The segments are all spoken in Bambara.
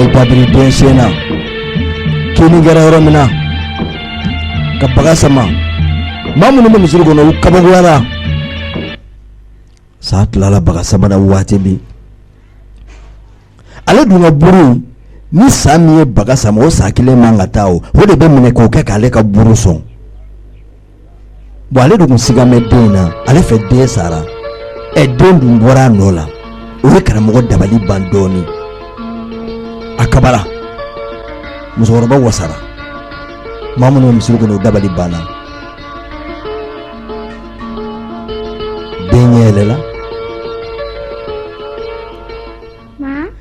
ye dabiri den sen na, kinni kɛra yɔrɔ min na ka baga sama. Maa minnu bɛ misiri kɔnɔ, u kabakoyara. Sa tilala baga sama na waati min, ale dun ka buru ni sa min ye baga sama, o sa kelen man ka taa, o de bɛ minɛ k'o kɛ k'ale ka buru sɔn. Bon, ale de tun siga bɛ den in na, ale fɛ den sara. Ɛ, den dun bɔra a nɔ la. O ye karamɔgɔ dabali ban dɔɔnin, a kabara. Musokɔrɔba wasara, maa minnu bɛ misiri kɔnɔ, o dabali banna. Den ɲɛ yɛlɛla,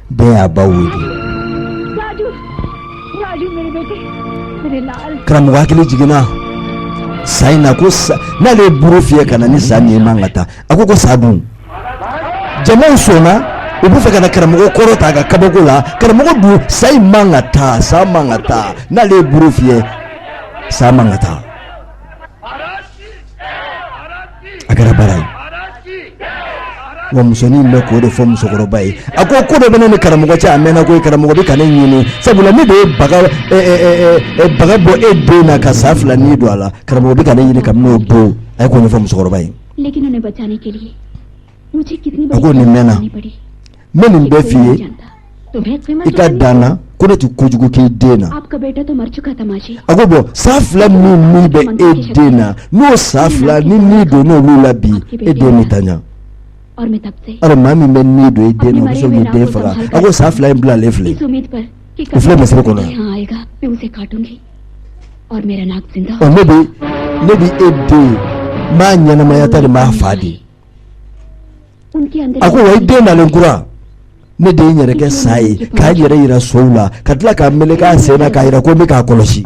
den y'a ba wele. Karamɔgɔ hakili jiginna sa in na ko n'ale ye buru fiyɛ ka na ni sa min ye, man ka taa. A ko sa dun, jamaw sɔnna, u bɛ fɛ ka na karamɔgɔ kɔrɔ ta a ka kabako la. Karamɔgɔ dun, sa in man ka taa, sa man ka taa. N'ale ye buru fiyɛ, sa man ka taa. A kɛra baara ye wa. Musonin bɛ k'o de fɔ musokɔrɔba ye. A ko ko dɔ bɛ ne ni karamɔgɔ cɛ, a mɛnna ko karamɔgɔ bɛ ka ne ɲini, sabula ne de ye baga bɔ e den na ka sa 2 ni don a la. Karamɔgɔ bɛ ka ne ɲini kabini o don. A ye k'o ɲɛfɔ musokɔrɔba ye. A ko nin mɛnna, n bɛ nin bɛɛ f'i ye, i ka dan na ko ne tɛ kojugu k'i den na. A ko bon, sa 2 min ni bɛ e den na, n'o sa 2 ni ni don n'olu la bi, e den bɛ taa ɲɛ. Alors maa min bɛ ni don i den na, o bɛ se k'i den faga. A ko sa 2 in bilalen filɛ, o filɛ misiri kɔnɔ yan. Ɔ, ne bɛ e den n b'a ɲɛnamaya ta de, n b'a fa de. A ko wa, i den nalen kura, ne de ye n yɛrɛ kɛ sa ye k'a yɛrɛ yira sow la, ka tila k'a meleke a sen na k'a yira ko n bɛ k'a kɔlɔsi.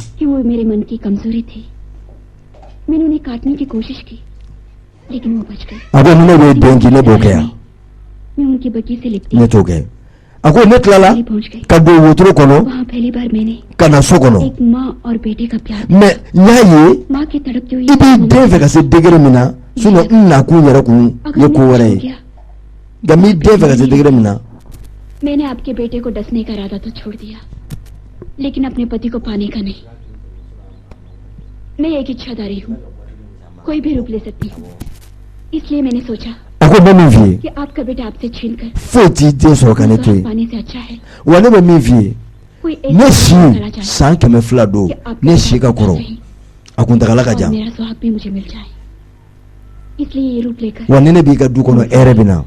A ko ni ne b'e den kin, ne b'o kɛ yan? Ne t'o kɛ. A ko ne tilala ka don wotoro kɔnɔ ka na so kɔnɔ, mais n y'a ye i b'i den fɛ ka se degré min na. Sinon n nakun yɛrɛ kun ye ko wɛrɛ ye, nka n b'i den fɛ ka se degré min na. मैंने आपके बेटे को डसने का इरादा तो छोड़ दिया, लेकिन अपने पति को पाने का नहीं। मैं एक इच्छाधारी हूँ, कोई भी रूप ले सकती हूँ। इसलिए मैंने सोचा A ko n bɛ min f'i ye, कि आपका बेटा आपसे छीनकर foyi t'i den sɔrɔ ka ne to yen. पाने से अच्छा है Wa ne bɛ min f'i ye, कोई ne si करा जाए san 200 don, ne si ka kɔrɔ, a kuntagala ka और jan. मेरा सुहाग भी मुझे मिल जाए, इसलिए ये रूप लेकर Wa ni ne b'i ka du kɔnɔ, hɛrɛ bɛ na.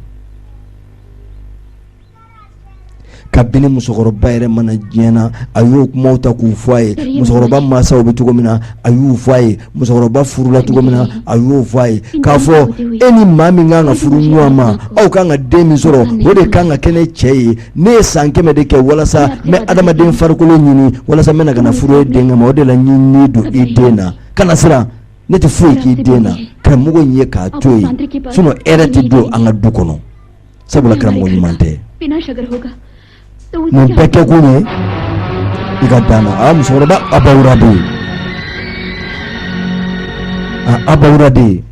Kabini musokɔrɔba yɛrɛ mana diɲɛ na, a y'o kumaw ta k'u fɔ a ye. Musokɔrɔba mansaw bɛ cogo min na, a y'u fɔ a ye. Musokɔrɔba furula cogo min na, a y'o fɔ a ye, k'a fɔ e ni maa min kan ka furu ɲɔgɔn ma, aw kan ka den min sɔrɔ, o de kan ka kɛ ne cɛ ye. Ne ye san 100 de kɛ walasa n bɛ adamaden farikolo ɲini, walasa n bɛna ka na furu e denkɛ ma. O de la n y'i ni don i den na. Kana siran, ne tɛ foyi k'i den na. Karamɔgɔ in ye k'a to yen, sinon hɛrɛ tɛ don an ka du kɔnɔ, sabula karamɔgɔ ɲuman tɛ. Nin bɛɛ kɛkun ye i ka dan na. A musokɔrɔba abawura de ye, a abawura de ye.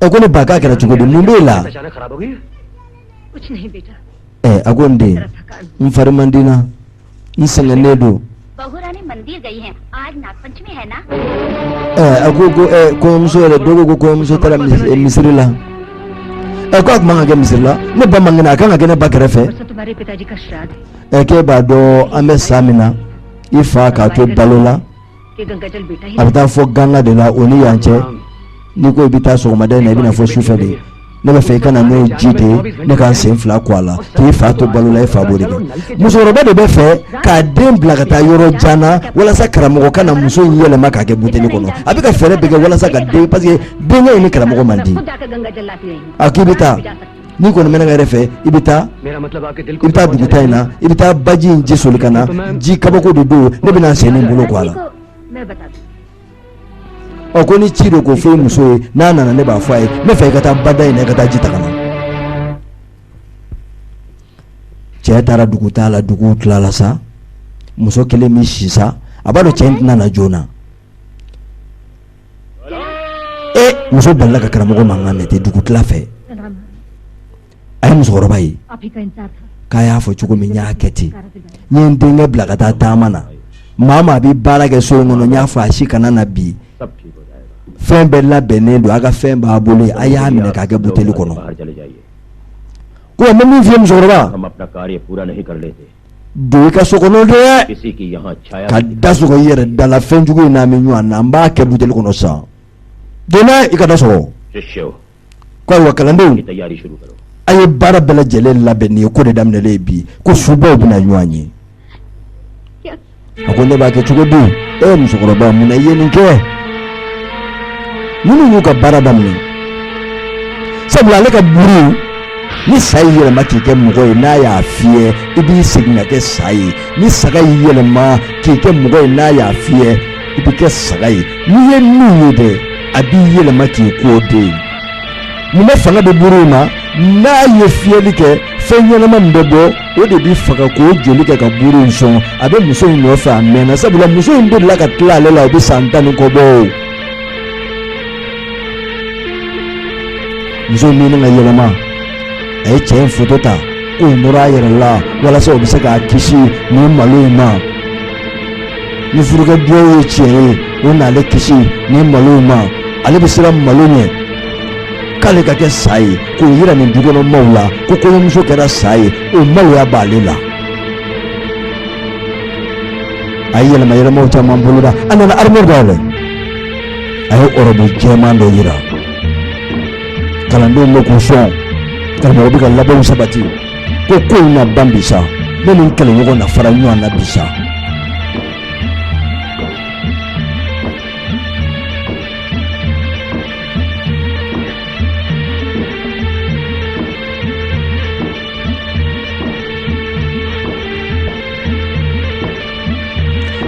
Ɛ, ko ne ba, k'a kɛra cogo di? Mun b'e la? Ɛ, a ko n den, n fari man di n na, n sɛgɛnnen don. Ɛ, a ko ɛ, kɔɲɔmuso yɛrɛ, dɔw ko kɔɲɔmuso taara misiri la. Ɛ, ko a tun man ka kɛ misiri la, ne ba man kɛnɛ, a kan ka kɛ ne ba kɛrɛfɛ. Ɛ, k'e b'a dɔn an bɛ sa min na, i fa k'a to balo la, a bɛ taa fɔ ganga de la. O ni yan cɛ, n'i ko i bɛ taa sɔgɔmada in na, i bɛna fɔ sufɛ de. Ne bɛ fɛ i ka na n'o ji de ye, ne ka n sen 2 ko a la, k'i fa to balo la. I fa b'o de kɛ. Musokɔrɔba de bɛ fɛ k'a den bila ka taa yɔrɔ jan na, walasa karamɔgɔ ka na muso in yɛlɛma k'a kɛ buteli kɔnɔ. A bɛ ka fɛɛrɛ bɛɛ kɛ walasa ka den, parce que denkɛ in ni karamɔgɔ man di. A k'i bɛ taa, n'i kɔni mɛnna yɛrɛ fɛ, i bɛ taa, i bɛ taa duguta in na, i bɛ taa baji in ji soli ka na. Ji kabako de don, ne bɛna n sen ni n bolo ko a la. Ɔ, ko ni ci don, k'o fɔ i muso ye, n'a nana, ne b'a fɔ a ye. Ne fɛ i ka taa bada in na, i ka taa ji ta ka na. Cɛ taara dugutaa la, dugu tilala sa, muso kelen min si sa, a b'a dɔn cɛ in tɛna na joona. E, muso balila ka karamɔgɔ mankan mɛn ten dugu tila fɛ. A ye musokɔrɔba ye. K'a y'a fɔ cogo min, n y'a kɛ ten. N ye n denkɛ bila ka taa taama na. Maa maa bɛ baara kɛ so in kɔnɔ, n y'a fɔ a si kana na bi. Fɛn bɛɛ labɛnnen don, a ka fɛn b'a bolo, a y'a minɛ k'a kɛ buteli kɔnɔ. Ko n bɛ min f'i ye, musokɔrɔba, don i ka so kɔnɔ dɛ, ka da sɔgɔ i yɛrɛ da la. Fɛn jugu in n'a bɛ ɲɔgɔn na, n b'a kɛ buteli kɔnɔ sisan. Don n'a i ka da sɔgɔ. Ko ayiwa kalandenw, a ye baara bɛɛ lajɛlen labɛn. Nin ye ko de daminɛlen ye bi, ko subaw bɛna ɲɔgɔn ye. A ko ne b'a kɛ cogo di? E musokɔrɔba, mun na i ye nin kɛ? Ninnu y'u ka baara daminɛ, sabula ale ka buru, ni sa y'i yɛlɛma k'i kɛ mɔgɔ ye, n'a y'a fiyɛ, i b'i segin ka kɛ sa ye. Ni saga y'i yɛlɛma k'i kɛ mɔgɔ ye, n'a y'a fiyɛ, i bɛ kɛ saga ye. N'i ye min ye dɛ, a b'i yɛlɛma k'i k'o de ye. Mun bɛ fanga di buru ma? N'a ye fiyɛli kɛ, fɛn ɲɛnama min bɛ bɔ, o de bɛ faga k'o joli kɛ ka buru in sɔn. A bɛ muso in nɔfɛ a mɛnna, sabula muso in delila ka tila ale la, o bɛ san 10 ni kɔ bɔ. O muso in bɛ ka yɛlɛma. A ye cɛ in foto ta k'o nɔrɔ a yɛrɛ la, walasa o bɛ se k'a kisi nin malo in ma. Ni furukɛ duwawu ye tiɲɛ ye, o n'ale kisi nin malo in ma. Ale bɛ siran malo ɲɛ k'ale ka kɛ sa ye, k'o yira nin dukɔnɔ maaw la ko kɔɲɔmuso kɛra sa ye. O maloya b'ale la. A ye yɛlɛma yɛlɛmaw caman boloda. A nana armoire dayɛlɛ, a ye ɔrɔbu jɛman dɔ yira. Kalandenw bɛ k'u sɔn, karamɔgɔ bɛ ka labɛnw sabati ko ko in na ban bi sa, ne ni n kɛlɛɲɔgɔn na fara ɲɔgɔn na bi sa.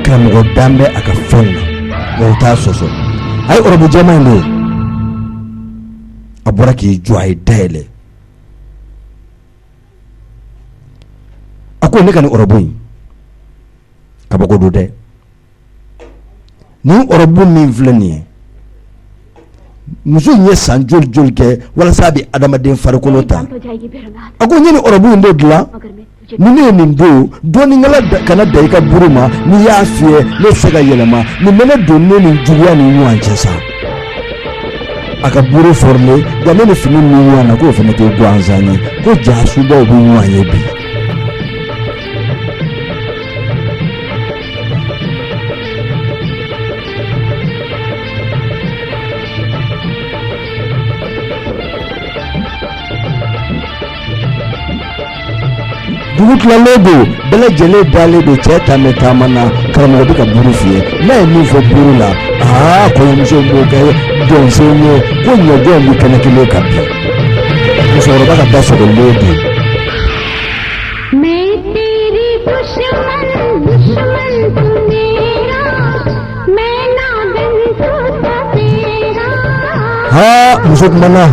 Karamɔgɔ dan bɛ a ka fɛnw na, wa u t'a sɔsɔ. A ye ɔrɔbu jɛman in don, a bɔra k'i jɔ, a ye dayɛlɛ. A ko ne ka nin ɔrɔbu in, kabako don dɛ. Nin ɔrɔbu min filɛ nin ye, muso in ye san joli joli kɛ walasa a bɛ adamaden farikolo ta. A ko n ye nin ɔrɔbu in de dilan. Ni ne ye nin don, dɔɔninkɛla kana da i ka buru ma. N'i y'a fiyɛ, ne tɛ se ka yɛlɛma. Nin bɛ ne don ne ni juguya ni ɲɔgɔn cɛ sa. A ka buru fɔrilen, nka ne ni fini min ɲɔgɔn na, k'o fana tɛ gansan ye, ko ja subaw bɛ ɲɔgɔn ye bi. Dugu tilalen don, bɛɛ lajɛlen dalen don. Cɛ ta bɛ taama na, karamɔgɔ bɛ ka buru fiyɛ. N'a ye min fɔ buru la, aa, kɔɲɔmuso b'o kɛ dɔnsen ye, ko ɲɔgɔn bɛ kɛnɛ kelen kan bi. Musokɔrɔba ka da sɔgɔlen don. Ha, muso kumana.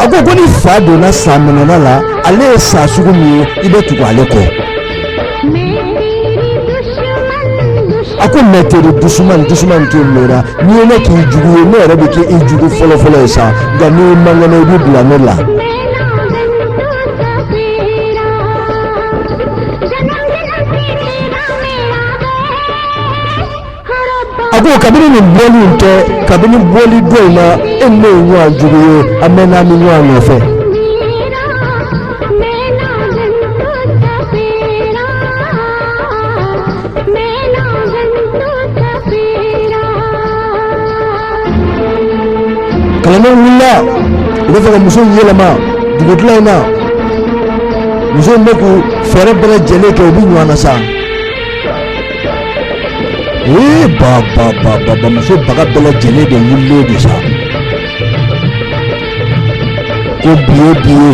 A ko ko ni fa donna sa minɛna la, ale ye sa sugu min ye, i bɛ tugu ale kɔ. A ko मैं तेरी दुश्मन, दुश्मन तू मेरा. N'i ye ne k'i jugu ye, ne yɛrɛ bɛ kɛ i jugu fɔlɔ-fɔlɔ ye sa. Nka n'i man kɛnɛ, i bɛ bila ne la. A ko kabini nin bɔli in tɛ, kabini bɔli dɔ in na, e ni ne ye ɲɔgɔn jugu ye, an mɛnna an bɛ ɲɔgɔn nɔfɛ. Kalandenw wulila, u bɛ fɛ ka muso in yɛlɛma dugutila in na. Muso in bɛ k'u fɛɛrɛ bɛɛ lajɛlen kɛ, u bɛ ɲɔgɔn na sa. Ee, ba ba ba ba ba, muso baga bɛɛ lajɛlen de wulilen don sa, ko bi ye bi ye.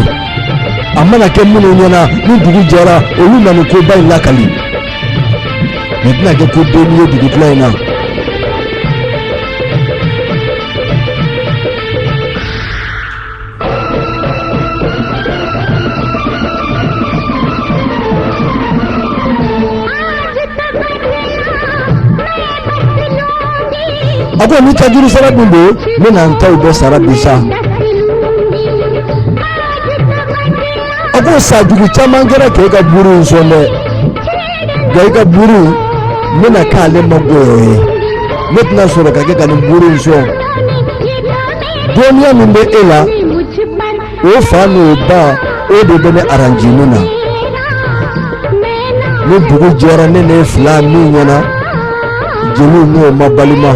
A mana kɛ minnu ɲɛna, ni dugu jɛra, olu na nin koba in lakali. Nin tɛna kɛ ko denni ye dugutila in na. A ko ni tajuru sara dun don, n bɛna n taw bɛɛ sara bi sa. A ko sa jugu caman kɛra k'e ka buru in sɔn dɛ, nka i ka buru in ne na k'ale ma gɔyɔ ye, ne tɛna sɔrɔ ka kɛ ka nin buru in sɔn. Dɔnniya min bɛ e la, o fa n'o ba, o de bɛ ne aranjinin na. Ni dugu jɛra, ne ne fila min ɲɛna, jeliw n'o ma balima.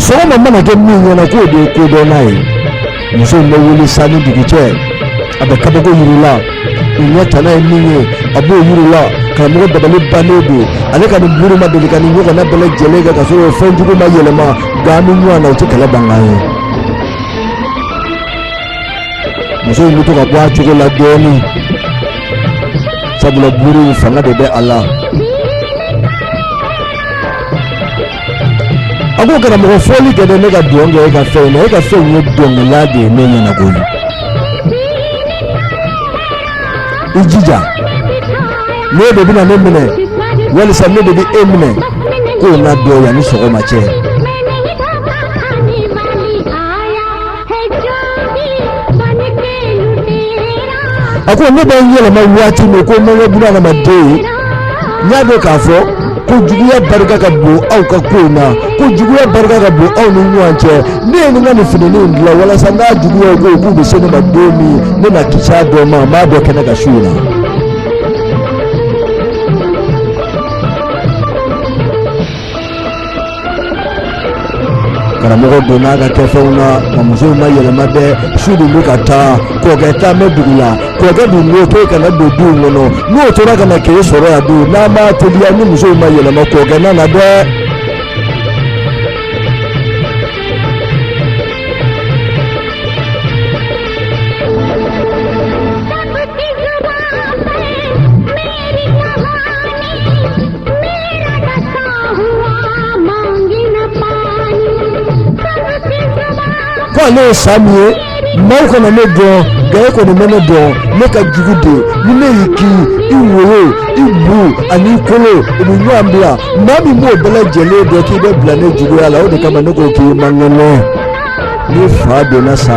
Sɔgɔma mana kɛ min ɲɛna, k'o de ye kodɔnna ye. Muso in bɛ wuli sa ni dugu cɛ, a bɛ kabako yir'i la, u ɲɛ tana ye min ye, a b'o yir'i la. Karamɔgɔ dabali bannen don, ale ka nin buru ma deli ka nin ɲɔgɔnna bɛɛ lajɛlen kɛ ka sɔrɔ fɛn jugu ma yɛlɛma, nka an bɛ ɲɔgɔn na, o tɛ kɛlɛ bankan ye. Muso in bɛ to ka bɔ a cogo la dɔɔnin, sabula buru in fanga de bɛ a la. A ko karamɔgɔ, fɔli kɛ dɛ, ne ka dɔn kɛ e ka fɛn in na. E ka fɛn in ye dɔnkɛla de ye ne ɲɛna koyi. I jija, ne de bɛna ne minɛ walisa ne de bɛ e minɛ, k'o na dɔn yanni sɔgɔma cɛ. A ko ne bɛ n yɛlɛma waati min ko n ma kɛ bunadamaden ye, n y'a dɔn k'a fɔ ko juguya barika ka bon aw ka ko in na, ko juguya barika ka bon aw ni ɲɔgɔn cɛ. Ne ye nin ka nin fininin in dilan walasa n'a juguyaw ko k'u bɛ se ne ma don min, ne na kisi a dɔ ma. N b'a dɔn kɛnɛ ka su in na. Karamɔgɔ donna a ka kɛfɛnw na, nka musow ma yɛlɛma dɛ. Su dun bɛ ka taa, kɔkɛ taa bɛ dugu la. Kɔkɛ dun ko k'e kana don du in kɔnɔ, n'o tora ka na k'e sɔrɔ yan dun, n'a ma teliya ni musow ma yɛlɛma, kɔkɛ nana dɛ. Ko ale ye sa min ye, maaw kana ne dɔn, nka e kɔni bɛ ne dɔn. Ne ka jugu de, ni ne y'i kin, i woyo, i bu ani i kolo, u bɛ ɲɔgɔn bila. Maa min b'o bɛɛ lajɛlen dɔn k'i bɛ bila ne juguya la, o de kama ne ko k'i man kɛnɛ. Ni fa donna sa.